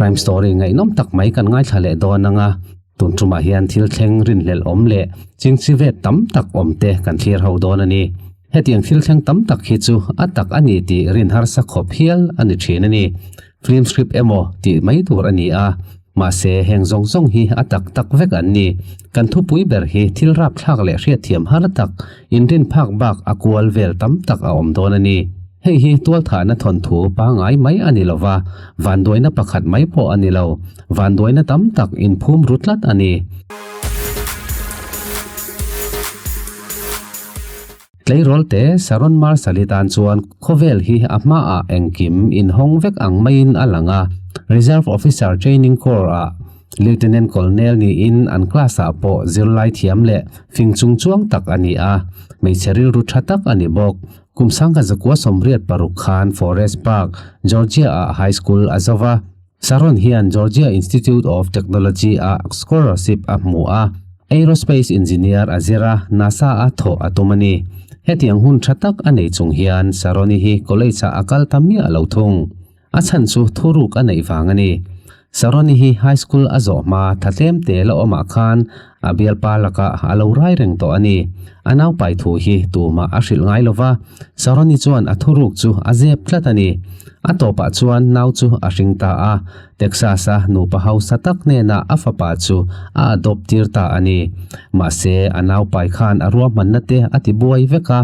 Crime story ngaihnawm tak mai kan ngaithla leh dawn ang a, tun tumah hian thil thleng rinhlelh awm leh chingchi vet tam tak awm te kan thlir ho dawn a ni. Hetiang thil thleng tam tak hi chu a tak a ni tih rin harsa khawp hial a ni thin a ni. Film script emaw tih mai tur a ni a, mahse heng zawng zawng hi a tak tak vek an ni. Kan thupui ber hi thil rapthlak leh hriatthiam har tak, inrin phak bak a kual vel tam tak a awm dawn a ni. Hei hi tualthahna thawnthu pangai mai a ni lo va, vanduaina pakhat mai pawh a ni lo, vanduaina tam tak inphum ru tlat a ni. Tleirawl te Saron Marsali tan chuan khawvel hi a hmaah engkim inhawng vek ang maiin a lang a, Reserve Officer Training Corps-ah Lieutenant Colonel niin an class-ah pawh zirlai thiam leh fing chungchuang tak a ni a, hmeichhe rilru tha tak a ni bawk. Kum sangkhat zakua 86 khan Forest Park, Georgia-ah high school a zo va. Saron hian Georgia Institute of Technology-ah scholarship a hmu a, aerospace engineer a zir a, NASA-a thawh a tum a ni. Hetiang hun tha tak a nei chung hian Saroni hi college-ah a kal ta miah lo thung. A chhan chu thuruk a neih vang a ni. Saroni hi high school a zawh hma tha tlem te la awmah khan a bialpa lakah a lo rai reng tawh a ni. A naupai thu hi tumah a hrilh ngai lo va, Saroni chuan a thuruk chu a zep tlat a ni. A tawpah chuan nau chu a hring ta a, Texas-a nupa hausa tak hnenah a fapa chu a adopt tir ta a ni. Mahse, a naupai khan a ruahmanna te a ti buai vek a,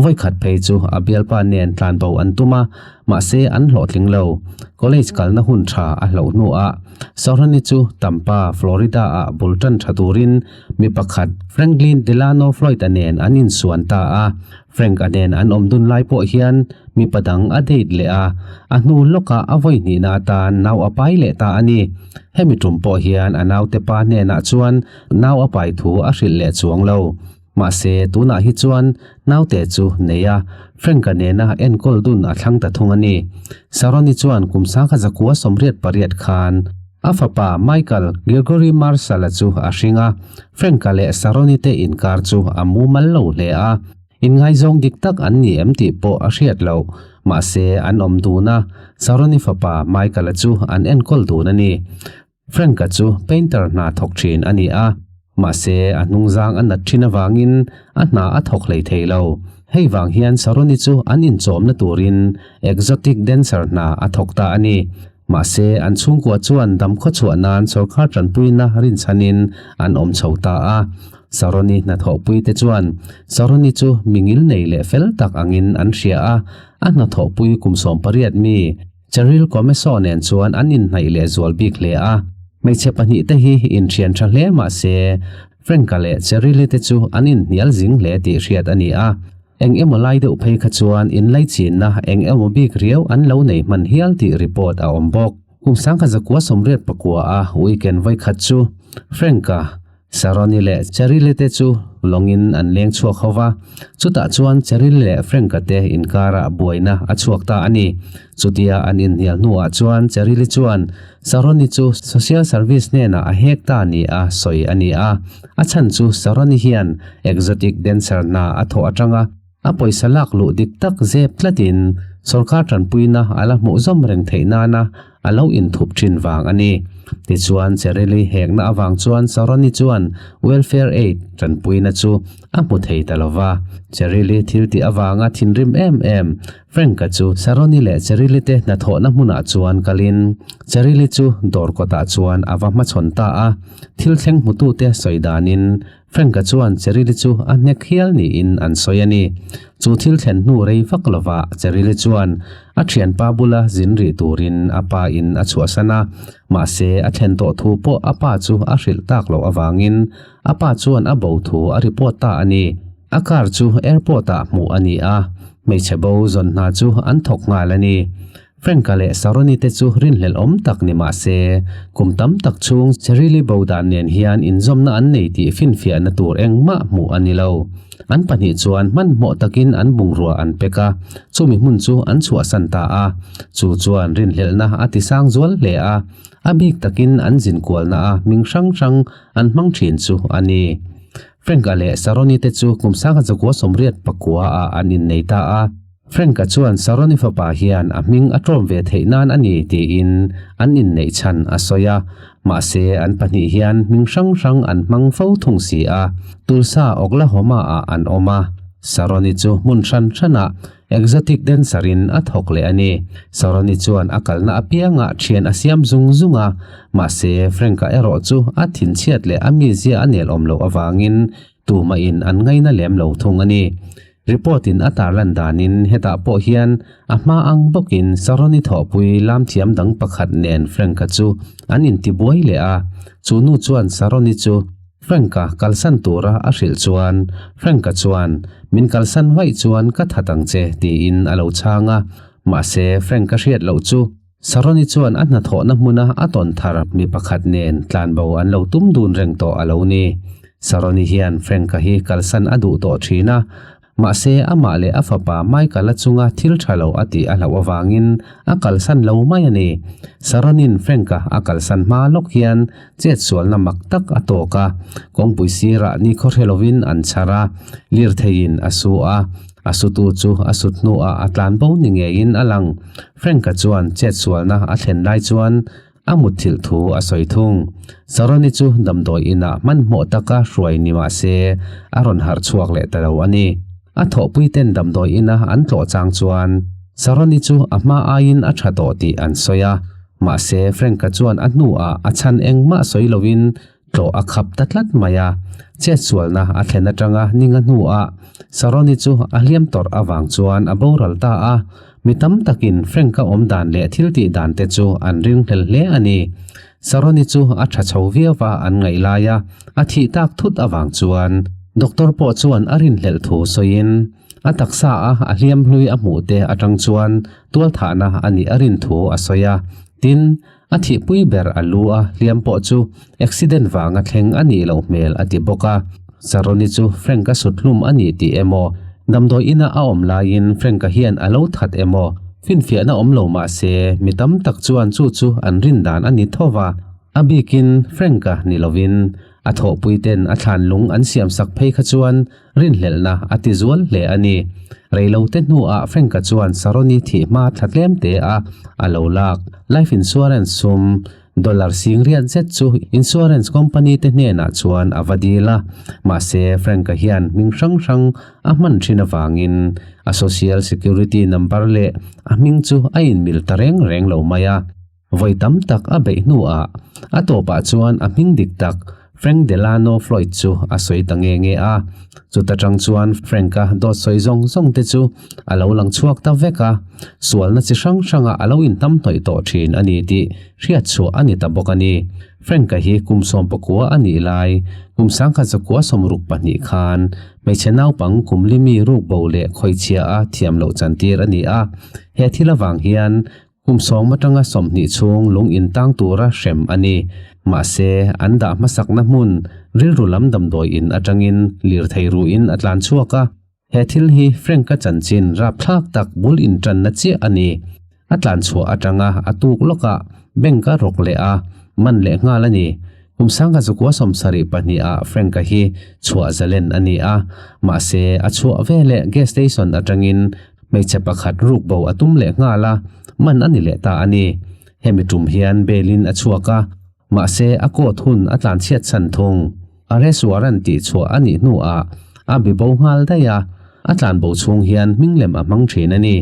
vawikhat phei chu a bialpa nen tlanbo an tum a, Mahse an hlawhtling lo. College kalna hun tha a hloh hnuah Sohrani chu Tampa, Florida-ah bul tan tha turin mi pakhat Franklin Delano Floyd-a nen an insuan ta a. Frank-a nen an awm dun lai pawh hian mipa dang a date leh a, a hnu lawkah a vawi hnihna atan nau a pai leh ta a ni. Hemi tum pawh hian a naute pa hnenah chuan nau a pai thu a hrilh leh chuang lo. Mahse, tunah hi chuan naute chu nei a, Frank-a nena enkawl dun a thlang ta thung a ni. Saroni chuan kum sangkhat zakua 88 khan a fapa Michael Gregory Marshall-a chu a hring a, Frank-a leh Saroni te inkar chu a mumal lo hle a, inngaizawng dik tak an ni em tih pawh a hriat loh. Mahse, an awm dun a, Saroni fapa Michael-a chu an enkawl dun a ni. Frank-a chu painter hna thawk thin a ni a, mahse a hnungzang a nat thin avangin a hna a thawk hlei thei lo. Hei vang hian Saroni chu an inchawmna turin exotic dancer hna a thawk ta a ni. Mahse an chhungkua chuan damkhaw chhuah nan sawrkar tanpuina rinchhanin an awm chho ta a. Saroni hnathawhpuite chuan Saroni chu mingil nei leh fel tak angin an hria a, a hnathawhpui kum 18 mi, Cheryl Comeso nen chuan an inhnaih leh zual bik hle a, hmeichhe pahnihte hi inthian tha hle mah se, Frank-a leh Cheryl-i te chu an inhnial zing hle tih hriat a ni a. Eng emaw lai deuh phei kha chuan inlaichinna eng emaw bik riau an lo nei hman hial tih report a awm bawk. Kum sangkhat zakua 89 a weekend vawikhat chu Frank-a Saroni leh Cheryl-i te chu lawngin an leng chhuak ho va, chutah chuan Cheryl leh Frank-a te inkarah buaina a chhuak ta a ni. Chutia an inhnial hnuah chuan Cheryl-i chuan Saroni chu Social Service hnenah a hek ta ni a sawi a ni a, a chhan chu Saroni hian exotic dancer hna a thawh atanga a pawisa lak luh dik tak zep tlatin sorkar tanpuina a la hmuh zawm reng theih nana a lo inthup thin vang a ni. Tichuan, Cheryl-i hekna avang chuan Saroni chuan welfare aid tanpuina chu a hmu thei ta lo va. Cheryl-i thil tih avanga thinrim em em Frank-a chu Saroni leh Cheryl-i te hnathawhna hmunah chuan kalin Cheryl-i chu dawr kawtah chuan a va hmachhawn ta a. Thil thleng hmutute sawi danin Frank-a chuan Cheryl-i chu a hnek hial niin an sawi a ni. Chu thil thlen hnu rei vak lovah Cheryl-i chuan a thianpa bula zin rih turin a pa in a chhuahsan a, mahse a thlen tawh thu pawh a pa chu a hrilh tak loh avangin a pa chuan a bo thu a report ta a ni. A car chu airport-ah hmuh a ni a, hmeichhe bo zawn hna chu an thawk nghal a ni. Frank-a leh Saroni te chu rinhlelh awm tak ni mah se, kum tam tak chhung Cheryl-i bo dan nen hian inzawmna an nei tih finfiahna tur engmah hmuh a ni lo. An pahnih chuan hmanhmawh takin an bungrua an pek a, chumi hmun chu an chhuahsan ta a. Chu chuan rinhlelhna a tisang zual hle a, a bik takin an zinkualna a hming hrang hrang an hmang thin chu a ni. Frank-a leh Saroni te chu kum 1989 ah an innei ta a. Frank-a chuan Saroni fapa hian a hming a tlawm ve theih nan a ni tiin an inneih chhan a sawi a, mahse an pahnih hian hming hrang hrang an hmang fo thung si a. Tulsa, Oklahoma-ah an awm a, Saroni chu hmun hran hranah exotic dancer-in a thawk leh a ni. Saroni chuan a kalna apiangah thian a siam zung zung a, mahse Frank-a erawh chu a thinchhiat leh a mizia a nelawm loh avangin tumahin an ngaina lem lo thung a ni. Report in a tarlan danin hetah pawh hian a hma ang bawkin Saroni thawhpui lamthiam dang pakhat nen Frank-a chu an intibuai leh a, chu nu chuan Saroni chu Frank-a kalsan tura a hrilh chuan Frank-a chuan min kalsan vaih chuan ka that ang che tiin a lo chhang a, mahse Frank-a hriat loh chu Saroni chuan a hnathawhna hmuna a tawn thar mi pakhat nen tlanbo an lo tum dun reng tawh a lo ni. Saroni hian Frank-a hi kalsan a duh tawh thin a, mahse amah leh a fapa Michael-a chunga thil tha lo a tih a hlauh avangin a kalsan lo mai a ni. Saroni'n Frank-a a kalsan hma lawk hian chetsualna mak tak a tawk a, kawngpui sirah nikhaw hre lovin an chhar a, lirtheiin a su a, a sutu chu a sut hnuah a tlanbo ni ngeiin a lang. Frank-a chuan chetsualna a thlen lai chuan a mutthilh thu a sawi thung. Saroni chu damdawi inah hmanhmawh taka hruai ni mah se a rawn harh chhuak leh ta lo a ni. A thawhpuiten damdawi ina an tlawh chang chuan Saroni chu a hma aiin a tha tawh tih an sawi a. Mahse Frank-a chuan a hnuah a chhan engmah sawi lovin Tlawh a khap ta tlat mai a, chetsualna a thlen atanga ninga hnuah Saroni chu a hliam tawrh avang chuan a boral ta a, mi tam takin Frank-a awm dan leh thil tih dan te chu an ringhlel hle a ni. Saroni chu a tha chho viau va an ngaih laia a thih tak thut avang chuan doctor pawh chuan a rinhlelh thu sawiin a taksa a a hliam hlui a hmuh te atang chuan tualthahna a nih a rin thu a sawi a, tin, A thihpui ber a lu a, hliam pawh chu accident vanga thleng a nih loh hmel a ti bawk a. Saroni chu Frank-a suthlum a ni tih emaw, damdawi ina a awm laiin Frank-a hian a lo that emaw, finfiahna awm lo mah se mi tam tak chuan chu chu an rin dan a ni tho va. A bikin Frank-a ni lovin a thawhpuiten a thlan lung an siamsak phei kha chuan Rinhlelhna a ti zual hle a ni. Reilote hnuah Frank-a chuan Saroni thih hma thla tlem te a a lo lak. Life insurance sum dollar singriat zet chu insurance company te hnenah chuan a va dil a. Mahse, Frank-a hian hming hrang hrang a hman thin avangin a social security number leh a hming chu a inmil ta reng reng lo mai a. Vawi tam tak a beih hnuah a tawpah chuan a hming dik tak Frank Delano Floyd chu a sawi ta nge nge a. Chuta tang chuan Frank-a dawt sawi zawng zawng te chu a lo lang chhuak ta vek a, sualna chi hrang hrangah a lo inhnamhnawih tawh thin a ni tih hriatchhuah a ni ta bawk a ni. Frank-a hi kum 14 a nih lai, kum 1962 khan hmeichhe naupang kum limi rukbo leh khawichhia a thiam loh chantir a ni a. He thil avang hian Kum sawm atanga 20 chhung lung intang tura hrem a ni. Mahse, an dah hmasakna hmun rilru lam damdawi in atangin lirthei ruin a tlan chhuak a. He thil hi Frank-a chanchin rapthlak tak bul intanna chiah a ni. A tlan chhuah atanga a tuk lawkah bank a rawk leh a, man leh nghal a ni. Kum 1972 ah Frank-a hi chhuah zalen a ni a, mahse a chhuah veleh gas station atangin Hmeichhe pakhat ruk bo a tum leh nghal a, man a ni leh ta a ni. Hemi tum hian bail-in a chhuak a, mahse a court hun a tlanchhiat chhan thung. Arrest warrant tih chhuah a nih hnuah a bi bo nghal daih a, a tlanbo chhung hian hming lem a hmang thin a ni.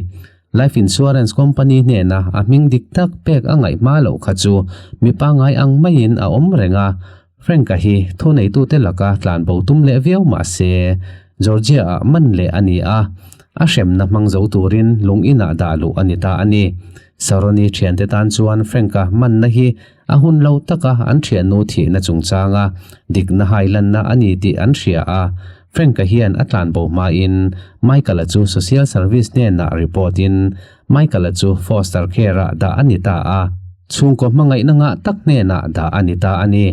Life insurance company hnena a hming dik tak pek a ngaih hma loh kha chu mi pangngai ang maiin a awm reng a, Frank-a hi thuneitute laka tlanbo tum leh viau mah se, Georgia-ah man leh a ni a, a hremna hmang zo turin lung inah dah luh a ni ta a ni. Saroni thiante tan chuan Frank-a manna hi a hun lo taka an thiannu thihna chungchanga dikna hailanna a ni tih an hria a, Frank-a hian a tlanbo hmain Michael-a chu social service hnenah report-in Michael-a chu foster care-ah dah a ni ta a. Chhungkaw hmangaihna ngah tak hnenah dah a ni ta a ni.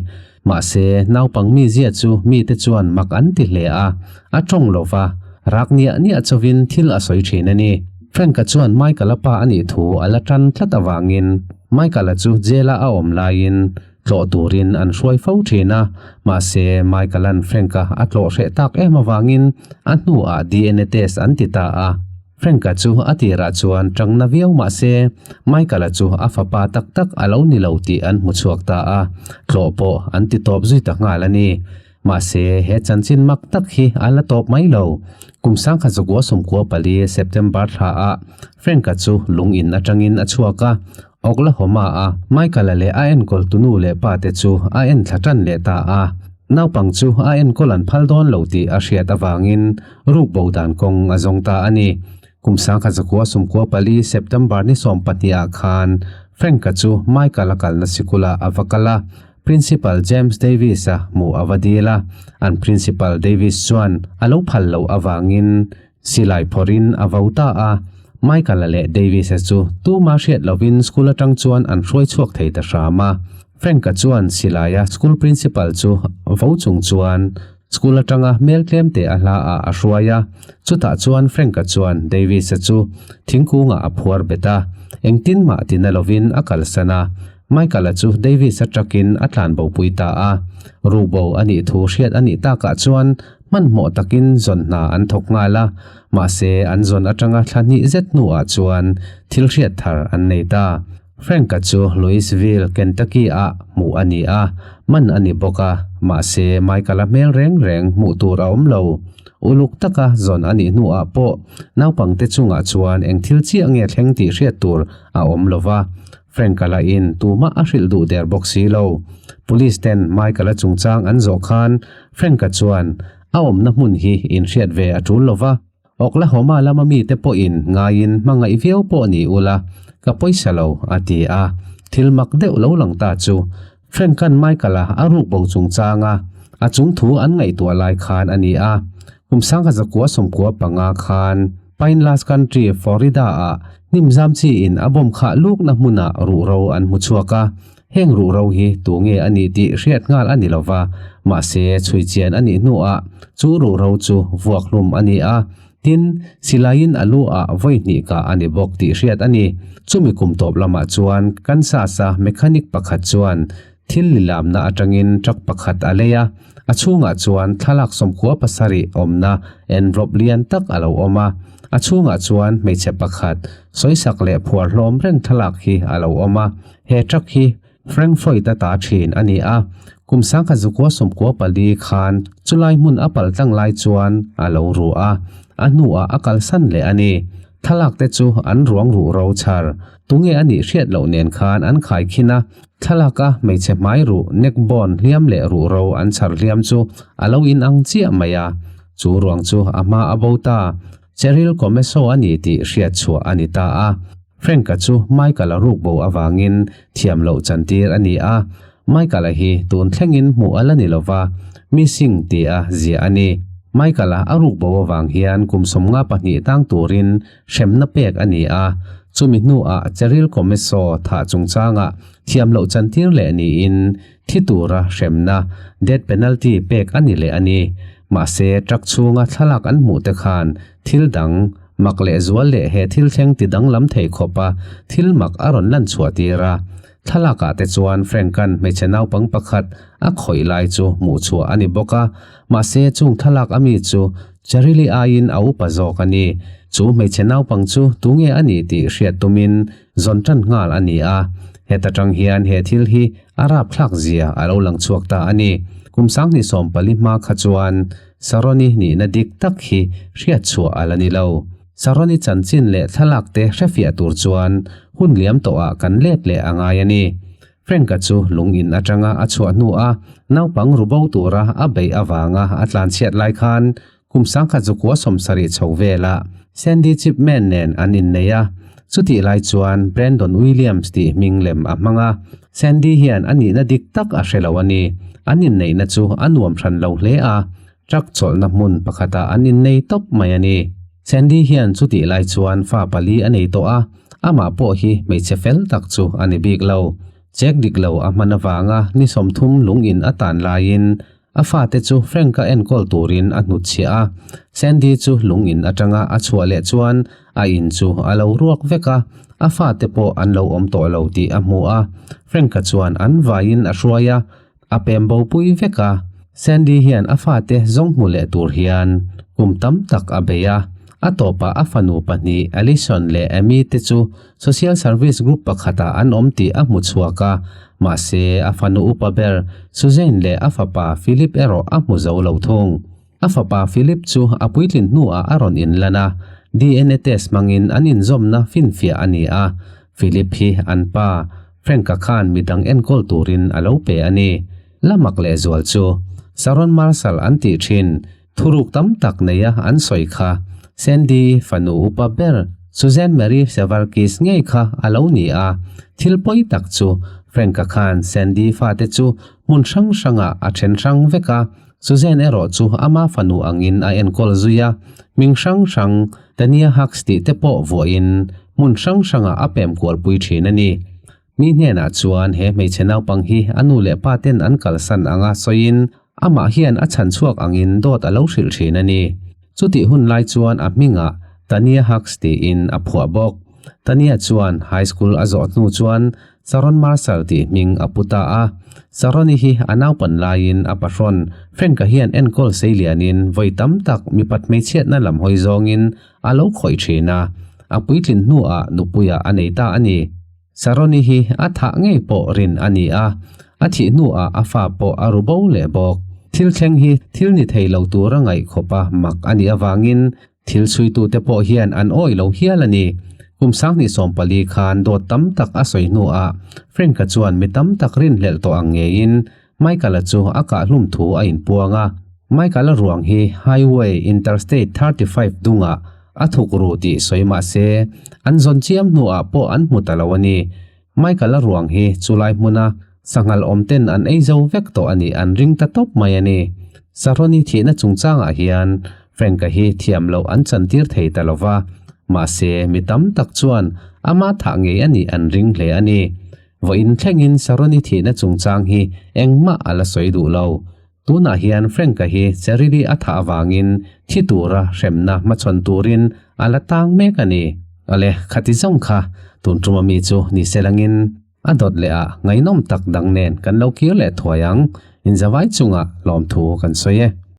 Mahse, naupang mizia chu mite chuan mak an ti hle a, a tawng lo va, rak niah niah chauhin thil a sawi thin a ni. Frank-a chuan Michael-a pa a nih thu a la tan tlat avangin Michael-a chu jail-a a awm laiin tlawh turin an hruai fo thin a, mahse Michael-a'n Frank-a a tlawh hreh tak em avangin a hnuah DNA test an ti ta a. Frank-a chu a tirah chuan tangna viau mah se, Michael-a chu a fapa tak tak a lo ni lo tih an hmu chhuak ta a, tlawh pawh an ti tawp zui ta nghal a ni. Mahse, he chanchin mak tak hi a la tawp mai lo. Kum sangkhat zakua sawmkua pali September thlaah Frank-a chu lung in atangin a chhuak a, Oklahoma-a Michael-a leh a enkawl tunu leh pa te chu a enthla tan leh ta a. Naupang chu a enkawl an phal dawn lo tih a hriat avangin rukbo dan kawng a zawng ta a ni. Kum sangkhat zakua sawmkua pali September ni sawmpahnih ah khan Frank-a chu Michael-a kalna sikulah a va kal a, Principal James Davis-a hmuh a va dil a. An Principal Davis chuan a lo phal loh avangin Silai phawrhin a vo ta a, Michael-a leh Davis-a chu tuma hriat lovin school atang chuan an hruai chhuak thei ta hram a. Frank-a chuan silaia school principal chu vo chung chuan school atanga hmel tlem te a hla ah a hruai a. Chutah chuan Frank-a chuan Davis-a chu thingkungah a phuar bet a, engtin mah tina lovin a kalsan a. Michael-a chu Davis-a truck-in a tlanbopui ta a. Rubo a nih thu hriat a nih takah chuan Hmanhmawh takin zawn hna an thawk nghal a, mahse an zawn atanga thla hnih zet hnuah chuan thil hriat thar an nei ta. Frank-a chu Louisville, Kentucky-ah hmuh a ni a, man a ni bawk a, mahse Michael-a hmel reng reng hmuh tur a awm lo. Uluk taka zawn a nih hnuah pawh naupangte chungah chuan eng thil chiah nge thleng tih hriat tur a awm lo va, Frank-a lahin tumah a hrilh duh der bawk si lo. Police ten Michael-a chungchang an zawh khan Frank-a chuan a awmna hmun hi inhriat ve a tul lo va, Oklahoma lama mite pawhin ngaiin hmangaih viau pawh ni ula, ka pawisa lo, a ti a. Thil mak deuh lo lang ta chu Frank-a'n Michael-a a ruk bo chungchanga a chung thu an ngaihtuah lai khan a ni a. Kum sangha zakua sawmkua panga khan Pinellas Country, Florida-ah hnim zam chiin a bomb khah lukna hmunah ruhro an hmu chhuak a. Heng ruhro hi tu nge a nih tih hriat nghal a ni lo va, mahse chhui chian a nih hnuah chu ruhro chu vuak hlum a ni a. Tin, silaiin a lu ah vawi hnih kah a ni bawk tih hriat a ni. Chumi kum tawp lamah chuan Kansas-a mechanic pakhat chuan thil lilamna atangin truck pakhat a lei a, a chhungah chuan thlalak sawmkhua pasarih awmna envelope lian tak a lo awm a. A chhungah chuan hmeichhe pakhat sawisak leh phuar hlawm reng thlalak hi a lo awm a. He truck hi Frank Floyd-a ta thin a ni a, kum sangkhat zukua sawmkua pali khan chulai hmun a pal tlang lai chuan a lo ru a, a hnuah a kalsan leh a ni. Thlalak te chu an ruang ruh ro chhar, tunge a nih hriat loh nen khan an khai khin a, thlalaka hmeichhe hmai ruh neck bone hliam leh ruh ro an chhar hliam chu a lo inang chiah mai a, chu ruang chu a hma a bo ta. Cheryl Comeso a ni tih hriat chhuah a ni ta a. Frank-a chu Michael-a ruk bo avangin thiam loh chantir a ni a. Michael-a hi tun thlengin hmuh a la ni lo va, missing tia ziah a ni. Michael-a a ruk bo avang hian kum 52 tang turin hremna pek a ni a. Chumi hnuah Cheryl Comeso thah chungchangah thiam loh chantir leh niin thi tura hremna, death penalty, pek a ni leh a ni. Mahse, truck chhunga thlalak an hmuh te khan thil dang, mak leh zual leh he thil thleng ti danglam thei khawpa thil mak a rawn lan chhuah tir a. Thlalakah te chuan Frank-a'n hmeichhe naupang pakhat a khawih lai chu hmuh chhuah a ni bawk a, mahse chung thlalak a mi chu Cheryl-i aiin a upa zawk a ni. Chu hmeichhe naupang chu tunge a ni tih hriat tumin zawn tan nghal a ni a, heta tang hian he thil hi a rapthlak zia a lo lang chhuak ta a ni. Kum sanghnih 14 hma kha chuan Saroni nihna dik tak hi hriat chhuah a la ni lo. Saroni chanchin leh thlalak te hrefiah tur chuan hun liam tawhah kan let leh a ngai a ni. Frank-a chu lung in atanga a chhuah hnuah naupang rubo tura a beih avanga a tlanchhiat lai khan Kum sangkhat zukua 70 chho velah Sandy Chipman nen an innei a, chutih lai chuan Brandon Williams tih hming lem a hmang a. Sandy hian a nihna dik tak a hre lo a ni. An inneihna chu a nuam hran lo hle a, truck chawlhna hmun pakhatah an innei tawp mai a ni. Sandy hian chutih lai chuan fa pali a nei tawh a, amah pawh hi hmeichhe fel tak chu a ni bik lo. Check dik lo a hman avanga ni 30 lung in a tan laiin A fate chu Frank-a enkawl turin a hnutchhiah a, Sandy chu lung in atanga a chhuah leh chuan a in chu a lo ruak vek a, a fate pawh an lo awm tawh lo tih a hmu a. Frank-a chuan an vaiin a hruai a, a pem bo pui vek a. Sandy hian a fate zawng hmu leh tur hian kum tam tak a bei a. A tawpah a fanu pahnih Alison leh Amy te chu Social Service Group pakhatah an awm tih a hmu chhuak a, mahse a fanu upa ber Suzanne leh a fapa Philip erawh a hmu zo lo thung. A fapa Philip chu a puitlin hnuah a rawn inlan a, DNA test hmangin an inzawmna finfiah a ni a, Philip hi an pa Frank-a khan midang enkawl turin a lo pe a ni. La mak lehzual chu Saron Marshall an tih thin Thuruk tam tak neia an sawi kha Sandy fanu upa ber Suzanne Marie Sevarkis ngei kha a lo ni a. Thil pawi tak chu Frank-a khan Sandy fate chu hmun hrang hrangah a then hrang vek a, Suzanne erawh chu ama fanu angin a enkawl zui a, hming hrang hrang Tania Hux tih te pawh vuahin hmun hrang hrangah a pem kualpui thin a ni. Mi hnenah chuan he hmeichhe naupang hi a nu leh pa ten an kalsan anga sawiin amah hian a chhan chhuak angin dawt a lo hrilh thin a ni. Chutih hun lai chuan a hmingah Tania Hux tiin a phuah bawk. Tania chuan high school a zawh hnu chuan Saron Marshall tih hming a pu ta a. Saroni hi a naupan laiin a pahrawn Frank-a hian enkawl seilianin vawi tam tak mipat hmeichhiatna lam hawi zawngin a lo khawih thin a, a puitlin hnuah nupuiah a nei ta a ni. Saroni hi a thah ngei pawh rin a ni a, a thih hnuah a fa pawh a ru bo leh bawk. Thil thleng hi thil ni thei lo tura ngaih khawpa mak a nih avangin thil chhuitute pawh hian an awih lo hial a ni. Kum 2014 khan dawt tam tak a sawi hnuah Frank-a chuan mi tam tak rinhlelh tawh ang ngeiin Michael-a chu a kahhlum thu a inpuang a. Michael-a ruang hi Highway Interstate 35 dungah a thuk ru tih sawi mah se, an zawn chiam hnuah pawh an hmu ta lo a ni. Michael-a ruang hi chulai hmuna sanghal awm ten an ei zo vek tawh a nih an ring ta tawp mai a ni. Saroni thihna chungchangah hian Frank-a hi thiam loh an chantir thei ta lo va, mahse mi tam tak chuan ama thah ngei a nih an ring hle a ni. Vawiin thlengin Saroni thihna chungchang hi engmah a la sawi duh lo. Tunah hian Frank-a hi Cherry-i a thah avangin thi tura hremna hmachhawn turin a la tang mek a ni. Awle, khati zawng kha tun tum ami chu ni se langin a dawt leh ah ngaihnawm tak dang nen kan lo kir leh thuai ang. Inzavai chungah lawmthu kan sawi e.